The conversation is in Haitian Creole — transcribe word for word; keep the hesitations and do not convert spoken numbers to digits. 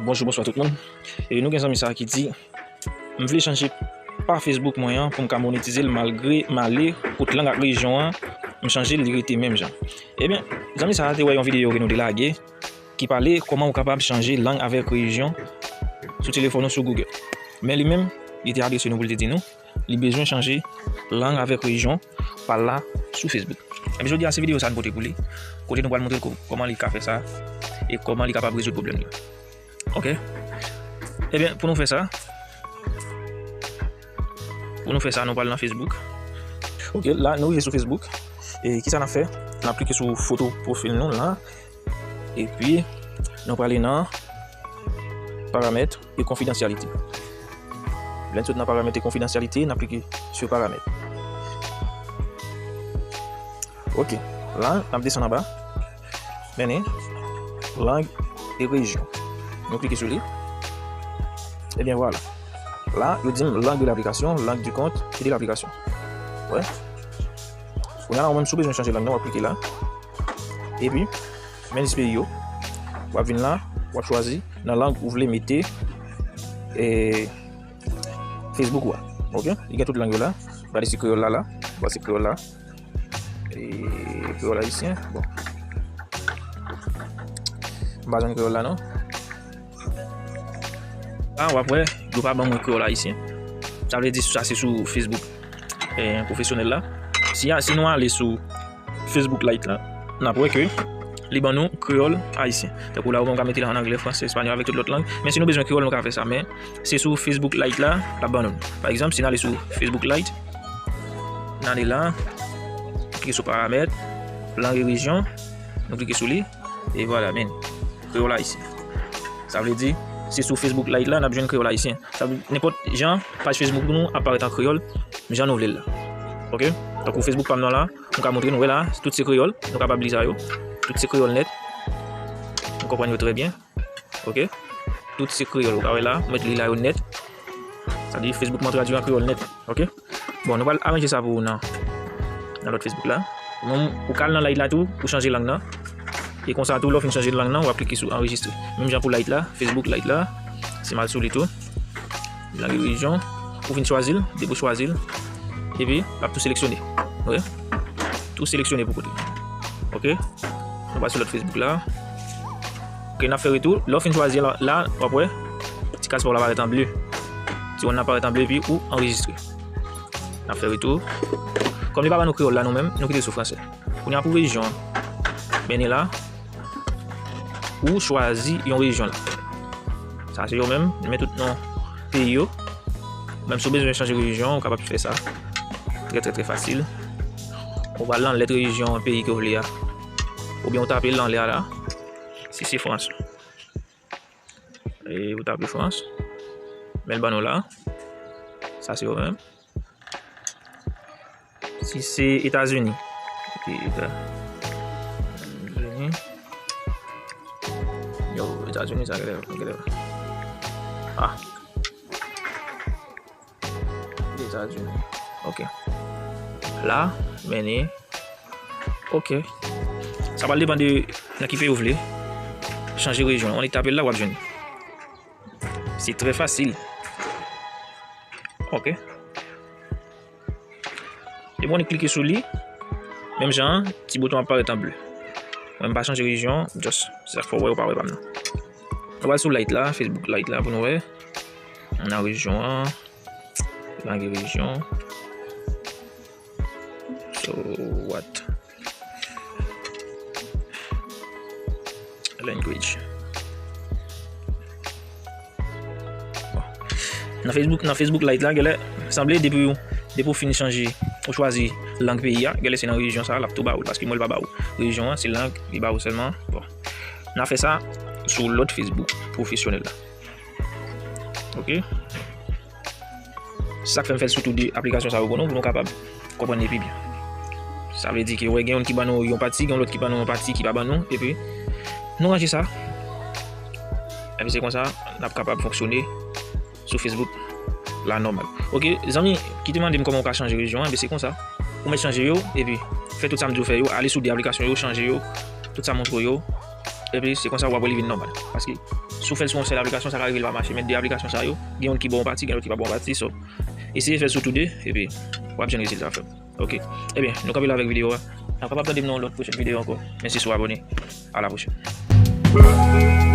Bonjou, bonswa tout moun. E nou gen zanmi sa ki di, "M vle chanje pa Facebook mwen an pou m ka monetize l malgre m ale kot lang ak rejyon an, m chanje l, li rete menm jan." Ebyen, zanmi sa a te wè yon videyo ke nou te lage ki pale kòman ou kapab chanje lang avèk rejyon sou telefòn ou sou Google. Men li menm, li te adrese nou pou l te di nou, li bezwen chanje lang avèk rejyon pa l la sou Facebook. Ebyen, jodi a, se videyo sa a n pote pou li, kote nou pral montre l ko-, kòman li ka fè sa e kòman li kapab rezoud pwoblèm li. Ok? Ebyen, pou nou fè sa, pou nou fè sa, nou pral nan Facebook. Ok, la, nou rive sou Facebook. E kisa n ap fè? N ap klike sou foto pwofil nou la. Epi, nou prale nan paramèt e konfidansyalite. Lè n sot nan paramèt e konfidansyalite, n ap klike sou paramèt. Ok, la, n ap desann anba. Mennen, lang e rejyon. Nou klike sou li. Ebyen, vwala. La, yo di m langue de l'application, langue du compte et de l'application. Wè. Kounye a la, ou menm, si w bezwen chanje lang nan, w ap klike la. Epi, men lis peyi yo. W ap vin la, w ap chwazi nan lang ou vle mete, e, Facebook ou a. Ok? Li gen tout lang yo la. Gade si kreyòl la la. Gade si kreyòl la. E, kreyòl ayisyen. Bon. M pa jwenn kreyòl la, non. A, w ap wè, yo pa ban mwen kreyòl ayisyen. Sa vle di sa se sou Facebook, e, pwofesyonèl la. Si a, si nou ale sou Facebook Lite la, n ap wè ke li ban nou kreyòl ayisyen. Tankou la, ou menm ka mete l an anglè, fransè, espanyòl, avèk tout lòt lang. Men si nou bezwen kreyòl, nou ka fè sa. Men se sou Facebook Lite la, l ap ban nou l. Pa egzanp, si n ale sou Facebook Lite, n ale la, klike sou paramèt, lang e rejyon, nou klike sou li, e vwala, men, kreyòl ayisyen. Sa vle di, se sou Facebook Lite la, n ap jwenn kreyòl ayisyen. Sa vle, nenpòt jan, paj Facebook nou ap parèt an kreyòl, jan nou vle l la. Ok? Tankou Facebook pa m nan la, nou ka montre nou, wè la, tout se kreyòl, nou kapab li sa yo. Tout se kreyòl nèt. Nou konprann yo trè byen. Ok? Tout se kreyòl, ou ka wè la, mwen li la yo nèt. Sa di Facebook mwen tradui an kreyòl nèt. Ok? Bon, nou pral aranje sa pou ou nan, nan lòt Facebook la. Ou menm, ou ka al nan Lite la tou, ou chanje lang nan. E konsa tou, lè w fin chanje lang nan, w ap klike sou anrejistre. Menm jan pou Lite la, Facebook Lite la, si m al sou li tou. Lang e rejyon, ou fin chwazi l, depi w chwazi l, epi l ap tou seleksyone. Ok? Tou seleksyone pou kote. Ok? Nou pral sou lòt Facebook la. Ok, n ap fè retou. Lè w fin chwazi la, la, w ap wè, ti kaz pa w la parèt an ble. Ti wonn nan parèt an ble, epi ou anrejistre. N ap fè retou. Kòm li pa ban nou kreyòl la, nou menm, nou kite l sou fransè. Kounye a pou rejyon an. Mennen la. Ou chwazi yon rejyon la. Sa se yo menm, men tout non peyi yo. Menm si w bezwen chanje rejyon, ou kapab fè sa. Trè, trè, trè fasil. Ou pral nan lèt rejyon peyi ke w vle a. Oubyen ou tape l anlè a la. Si se Frans. E ou tape Frans. Men l ban nou la. Sa se yo menm. Si se Etazini. Ok, Etazini. Yo, Etazini, sa genlè, genlè. Ah. Etazini. Ok. La, mennen. Ok. Sa pral depann de nan ki peyi ou vle. Chanje rejyon. Ou annik tape l la, w ap jwenn. Se trè fasil. Ok. Epi w annik klike sou li. Menm jan an, ti bouton ap parèt an ble. Mwen m pa chanje rejyon, just, se sa k fè w wè yo pa wè pa m nan. Nou pral sou Lite la, Facebook Lite la pou nou wè. Nan rejyon an. Lang e rejyon. So, what? Language. Bon. Nan Facebook, nan Facebook Lite la, genlè, sanble depi w, depi w fin chanje, ou chwazi lang peyi a, genlè se nan rejyon sa, l ap tou ba ou l, paske mwen l pa ba ou rejyon an, se lang li ba ou sèlman. Bon. N a fè sa sou lòt Facebook pwofesyonèl la. Ok? Se sa k fè m fè sitou de aplikasyon sa yo pou nou, pou nou kapab konprann li pi byen. Sa vle di ke, wè, gen youn ki ban nou yon pati, gen yon lòt ki ban nou yon pati ki pa ban nou, epi nou ranje sa. Epi se konsa, n ap kapab fonksyone sou Facebook la nòmal. Ok, zanmi ki te mande m kòman ou ka chanje rejyon an, epi se konsa. Ou mèt chanje yo, epi fè tout sa m di w fè yo, ale sou de aplikasyon yo, chanje yo, tout sa m montre w yo, Epi se konsa w ap wè li vin nòmal. Paske si w fè l sou yon sèl aplikasyon, sa ka rive l pa mache. Men de aplikasyon sa yo, gen youn ki ba w yon pati, gen lòt ki pa ba w yon pati. So, eseye fè l sou tou de, epi w ap jwenn rezilta, frè m. Ok. Ebyen, nou kanpe la avèk videyo a. N ap kapab tande m nan yon lòt pwochèn videyo ankò. Mèsi si w abòne. A la pwochèn.